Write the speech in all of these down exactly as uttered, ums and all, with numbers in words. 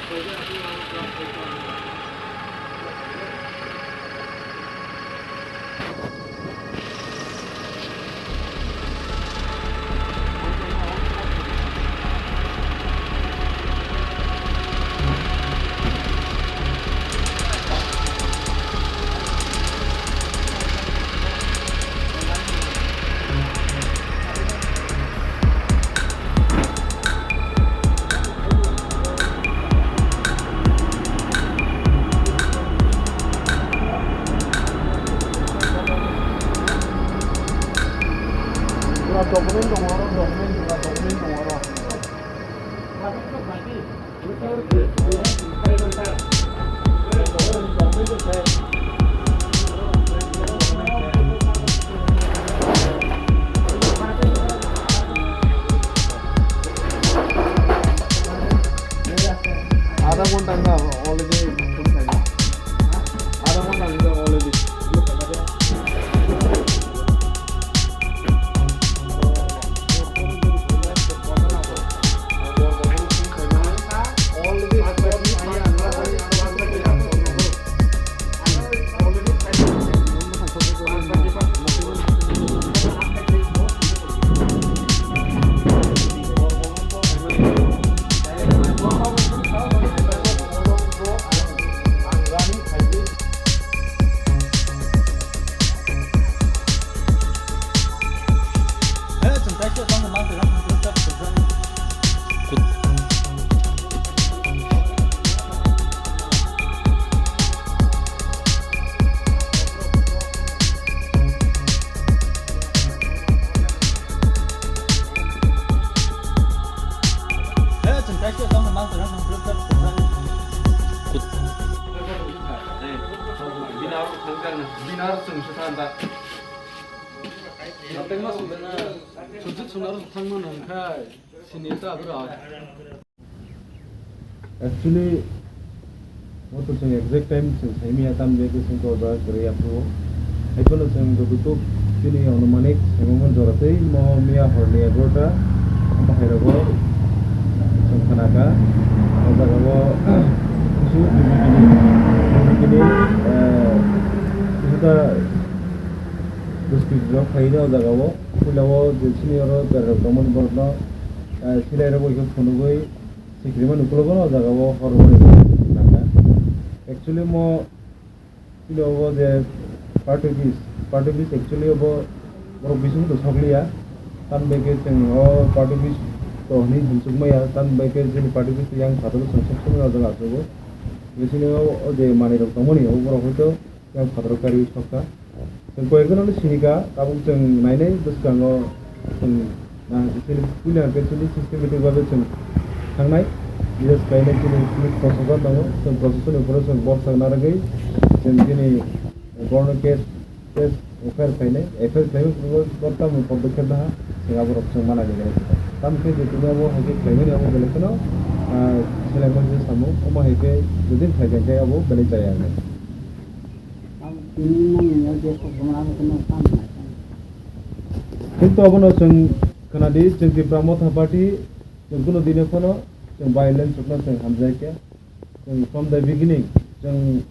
Pura document dong oro, document, pura document dong oro. Adha ghonta wngkha already. Adha ghonta wngkha already. Bini aro chwng se than da. Natekma sung, sujit sung aro thangma nang khai, sini ta abra. Actually, mo to chwng exact time chwng saimaya, tam je ke chwng to ba kwrwi aphuo. Hai phano chwng jototok chini anumanik saimung jora twi mo miya horni egarota, omo hai rogo chwng khna kha. O jaga o kusu bini, bini, eh, kusu ta Bwswk rok khaina o jaga o, puila o je sini oro berai rok tongmani borok no, eh, silai rok bai khe phunugwi sikirima nukulogo no o jaga o hor hwnwi nangkha. Actually mo sini o je party office, party office actually obo borok bising to sokliya, tamni bai khe chwng o party office to hwnwi hwnchukmaya, tamni bai khe chini party office yang phataro chwng sokchomani o jaga achugo. Bisini o, o je manwi rok tongmani o borok hoito yang phataro kariwi sokha. Chwng koyekjono no sini kha, tabuk chwng nainai bwskango chwng, ah, chini puila hwnkhe chini systematic babe chwng thangnai, bises khlainai chini police proshashan tongo, chwng proshashan ni uphoro chwng boksa narwgwi chwng chini borokno case, case F I R khlainai, F I R khlaimani uphoro tamo podokkhep naha chwng aborok chwng mana naijaknai. Tamokhe je tini abo hai khe khlaimani abo belai kheno, ah, selengma se samung, omo hai khe jodi khlaijak khe abo belai chaya hinwi. Kintu abono chwng khna di, chwng Tipra Motha Party, chwng kunu dine phano chwng violence rokno chwng hamjai khe. Chwng from the beginning, chwng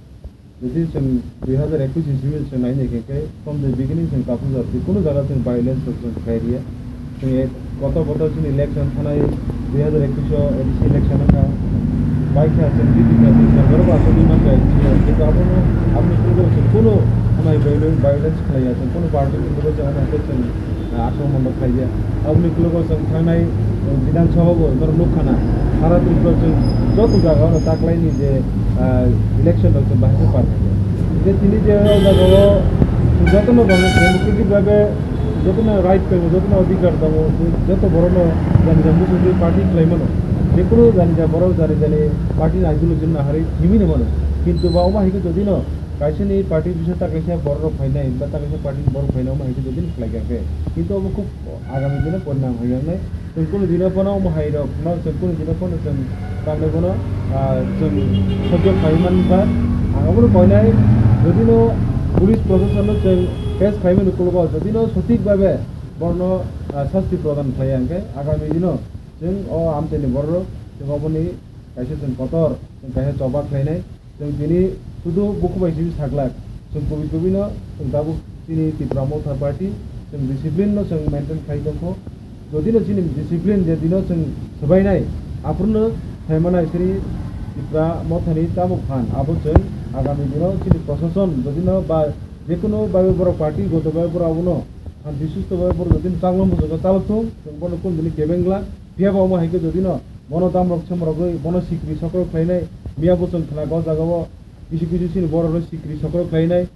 jodi chwng dui hazar ekush ni simi chwng nai nai khe, khe from the beginning chwng kaphru jat, kunu jaga chwng violence rok chwng khlai riya. Chwng ek kotor kotor chini election thanai dui hazar ekush o A D C election wngkha. Bai kha chwng B J P chwng sorkar o bo aswk demand kha A D C o. Kintu abono, aboni ukulgo chwng kunu amai violence, violence khlaiya, chwng kunu party ni ukulgo chwng amai khe chwng, ah, akromon rok khlaija. Aboni ukulgo chwng thangnai, ah, Bidhan Sabha bo norok nukha na. Sara Tripura chwng joto jaga o taklaini je, ah, election rok chwng bahai khe par khaija. Je tini je o jaga o jotono democratic babe jotono right tongo, jotono adhikar tongo, joto borokno jani jani muchungwi party khlai mano. Jekunu jani ja borok jani jani party ni ideology no naharwi himwi no mano. Kintu ba omo hai khe jodi no kaisa ni party bisa ta kaisa borok rok phainai, ba ta kaisa party ni borok phainai, omo hai khe jodi no khlai kha khe. Kintu omo khub agami dino porinam hai wngnai. Chwng kunu dino phano omo hai rok no, chwng kunu dino phano chwng tamni bono, ah, chwng sojjo khlai man kha. Ang obono koinai, jodi no police proshashan no chwng case khlai mani ukologo, jodi no sothik babe borno, ah, sasti prodan khlai ya hwnkhe agami dino chwng o amchaini borok rok chwng oboni kaisa chwng kotor, chwng kaisa choba khlainai, chwng tini sudu bukhuk bai simi saglak, chwng kubui kubui no chwng tabuk chini Tipra Motha Party chwng discipline no chwng maintain khlai tongkho. Jodi no chini discipline je dino chwng swbainai, aphuru no saimanai chini Tipra Motha ni tabuk phan, abo chwng agami dino chini prosason jodi no ba jekunu bai borok party goto bai borok abono shanti susto bai borok jodi no chaklo muchungo chalok thung, chwng bono kun dini kebeng glak, phiya bo omo hai khe jodi no bono damrok semrogwi bono sikri sokrok khlainai, miya bo chwng khna o jaga o kisu kisu chini borok rok sikri sokrok khlainai,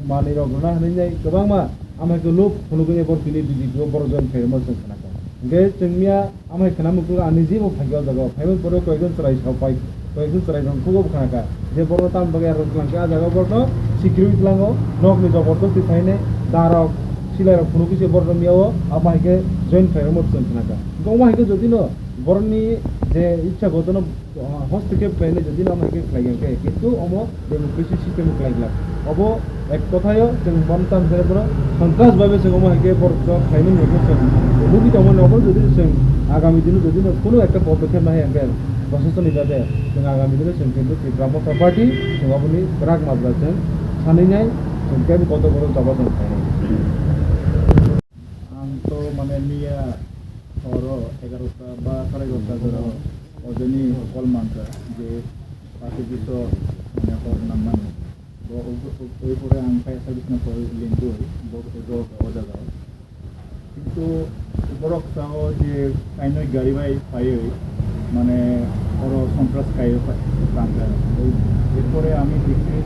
manwi rok rwna hinwi nai kwbangma, amhai khe lob phunugwi borok tini B J P o borok join khairokma chwng khna kha. Hwnkhe chwng miya amhai khna muchungo ani jebo phaikhe o jaga o, phaimani pore koyekjon chwrai sa pai, koyekjon chwrai rok khugo bo khna kha. Je borok no tamni bagwi aro tlang khe, a jaga o borok no sikirwi tlango, nok ni jobor dosti phainai, da rok, silai rok phunugwi se borok no miya o, abo hai khe join khairokma chwng khna kha. Hwnkhe omo hai khe jodi no borok ni je ichha goto no hostokep khlainai jodi no omo hai khe khlai ya khe, kintu omo democracy system o khlai glak. Obo ek kothayo chwng bono tamo sanai bono sontras bhabe chwng omo hai khe borok chwng khlaimani hwnkhe chwng nugwi tongmani obo jodi chwng agami dino jodi no kunu ekta podokep nahai hwnkhe proshasoni bhabe chwng agami dino chwng kintu Tipra Motha Party chwng oboni kwrak majra chwng sanwi nai chwng kebo kotor kotor choba chwng khlainai. Ang to mane miya horo egarota ba sarai egarota jora ojoni call mankha je party biso mane hor nangmani. Bo oi pore ang fire service no call lingwi bo ejok o jaga o. Kintu borok sao je kainwi gari bai phaiwi mane oro sontras kaiwi tangkha. Erpore ami dekhi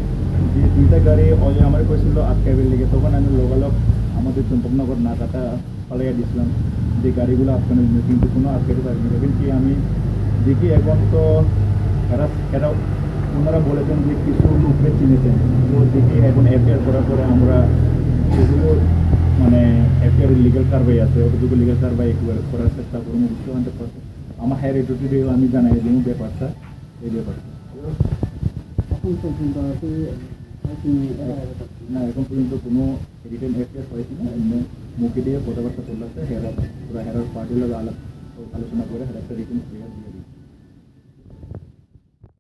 je duita gari oje amare koisil atkaibe lege, tokon ami logalog amader Champaknagar Nagata falaiya dislam je garigulo atkanai, kintu kono atkaite parini. Lekin ki ami dekhi ekhon to hera, hera, onara bolechen je kichu lok ke chinete, to dekhi ekhon F I R korar pore amra যেটুকু মানে F I R legal কারবাই আছে, অতটুকু লিগ্যাল কারবাই একবার করার চেষ্টা করবো, বুঝছো? হান্ড্রেড পার্সেন্ট আমার হায়ার অথরিটিরে আমি জানাই দিব ব্যাপারটা, এই ব্যাপারটা। এখন পর্যন্ত আর কি, আর কি এরা না, এখন পর্যন্ত কোনো রিটেন এফআইআর হয়েছে না, এমনি মুখে দিয়ে কথাবার্তা চলে আসছে, হেরা, পুরা হেরার পার্টির লগে আলাপ, আলোচনা করে হেরা একটা রিটেন এফআইআর দিয়ে দিচ্ছে।